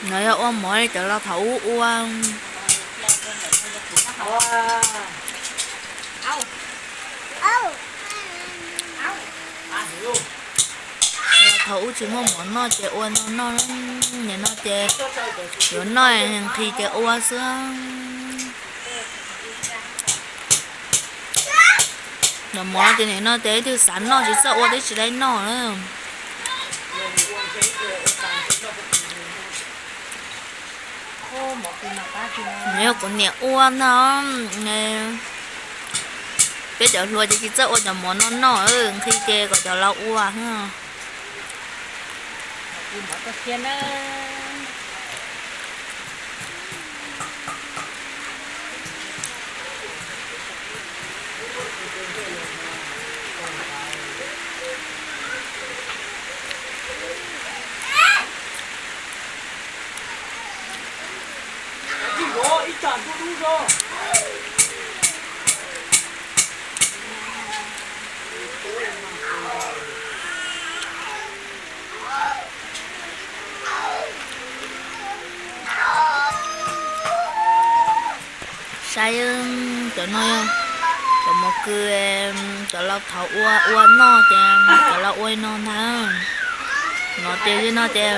No yog ua mov li cov laus thaum ub ua. Thaum ub tsis muaj mov noj ces ua no noj, nim no ces yuav noj nqhis ces ua xwb. Cov mov ces nim no ces leej twg xav noj tsis txawj ua twb tsis tau noj na. Yog kuv niam ua no, peb cov hluas ces tsis txawj ua cov mov no noj, nqhis ces kom cov laus ua. Saib, cov no yog cov mov kws cov laus thaum ub ua noj ces cov laus ua li no ntag. No ces li no ces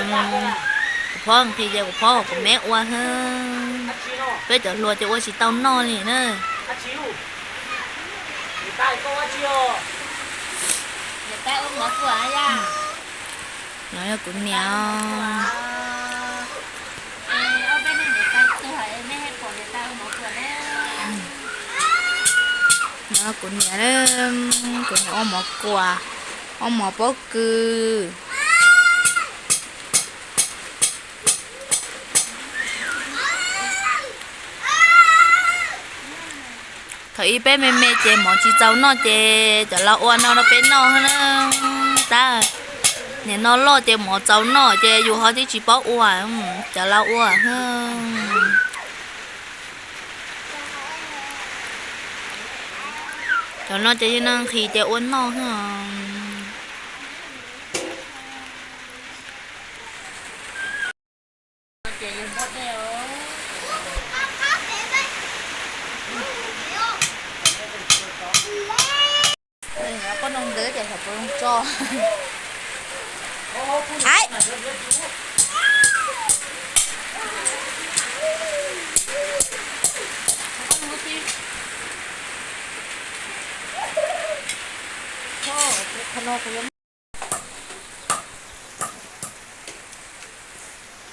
kuv phob nqhis ces kuv phob kuv meb ua xwb. Peb cov hluas ces ua tsis tau noj li na. No yog kuv niam. No kuv niam, kuv niam ua mov kuam, ua mov pob kws. Thaum ub peb me me ces mov tsis txaus noj ces cov laus ua no rau peb noj na. Tab nim no loj ces mov txaus noj ces yus ho twb tsis paub ua, cov laus ua. Cov no ces yog nqhis ces ua noj. Poj ntxoog ntawd ces xyov puas zoo tso. Hais.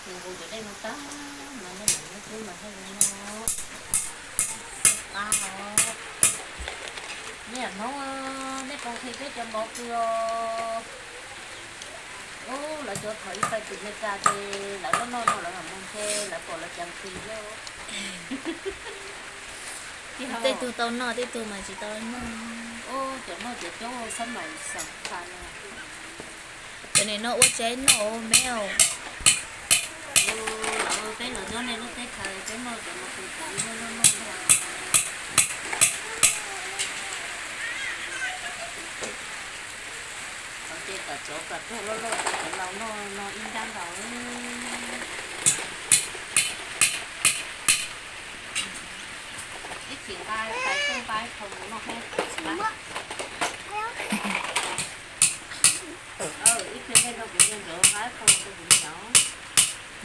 Nqus cov dej no tag mas nej mam muab cub mas thiaj li noj. Qab os. Nej yam Hmoob, nej puas nqhis peb cov mov kws os? Ub, lawv cov thaum ub fais tim Meskas ces lawv loj loj no lawv mam mus ntshe lawv pom lawv cas nqhis thiab. Tej tug tau noj, tej tug mas tsis tau noj. Ub, cov noj cov coob xab mais xeem pha no. Cov nim no ua tsaib noj me os. Peb los nyob nej lub teb chaws peb noj cov no kuv kuv noj noj noj. Qhov ces kom tsov kom rog loj loj kom cov laus noj no ib nrab nkaus. Ib chim nqa tais tuaj nqa ib qho mus noj thiab. Ib pliag nej nrog kuv niag ntxawm nqa ib qho rau kuv niam.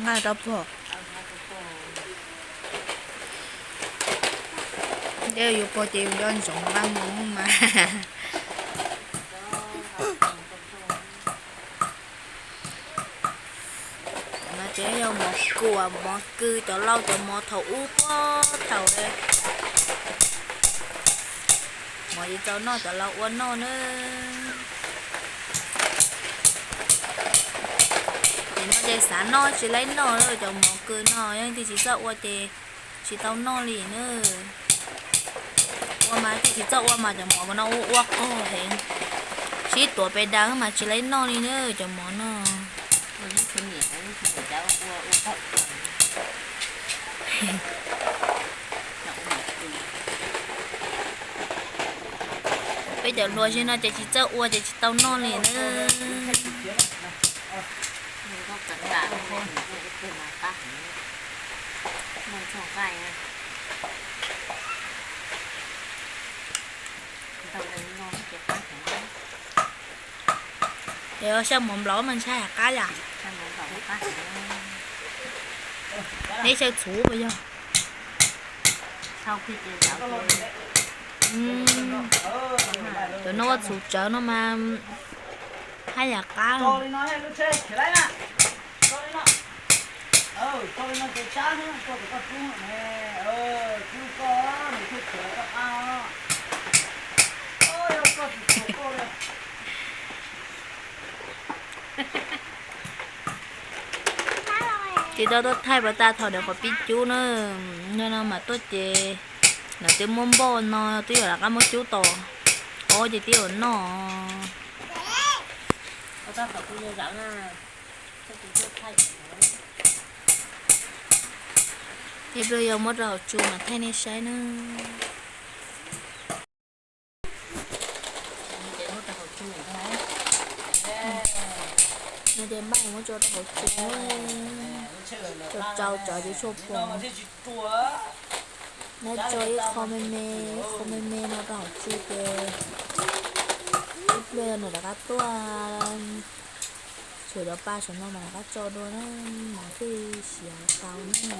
Nqa rau puag. Ces yus puag ces yus nco ntsoov nqa mus mas. No ces yog mov kuam mov kws cov laus cov mov thaum ub puag thaum. Mov tsis txaus noj cov laus ua noj na. Nim no ces xav noj tsis laib noj, cov mov kws no yog leej twg tsis txawj ua ces tsis tau noj li na. Ua mas leej twg tsis txawj ua mas cov mov no ua ua qog heev, sib tuav pes daws mas tsis laib noj li na cov mov no. Peb Cov hluas zig no ces tsis txawj ua ces tsis tau noj li na. Ces xyaw mov nplaum mas ntshai hais qab yam. Neb xyaw txhuv puas yog? Cov no ua txhuv tsawv no mas haj yam qab. Ces tau tuaj thaij pas tas thaum ntawd qhov pib cub na, no no mas tuaj ces lawv twb muab npoj no twb yuav rov qab muab cub tau ob ces twb yuav noj. Ib pliag yog muab rau hauv tsu mas thaij nej saib na. No ces npaj muab tso rau hauv tsu, tso tsau tsawv ces tshuaj pos. Neb tso ib qho me me, ib qho me me no rau hauv tsu ces ib pliag nws rov qab tuaj. Tshuav cov pa saum no mas rov qab tso dua na, mov thiaj siav tau na.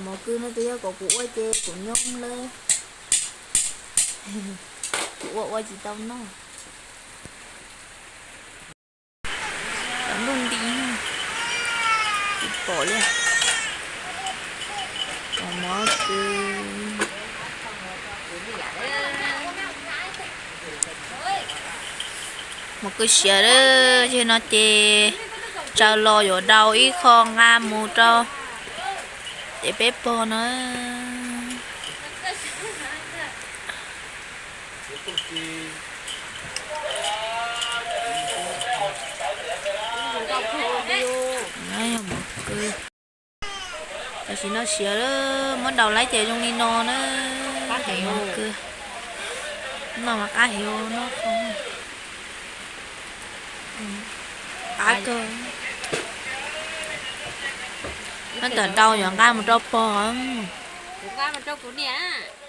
Mov kws no ces yog kom kuv ua ces kuv nyob lawm, kuv ua ua tsis tau noj. Cov ntuj nti tsis pom li. Mov kws, mov kws siav lawm, yog no ces tsaws los yuav daus ib qho nqa mus rau ces peb pog na. Tam sim no siav lawm, muab daus laib ces zoo li no na. Mov kws no mas qab heev no, qab kawg. Nyob tawm daus yuav nqa mus rau pog. Kuv nqa mus rau kuv niam.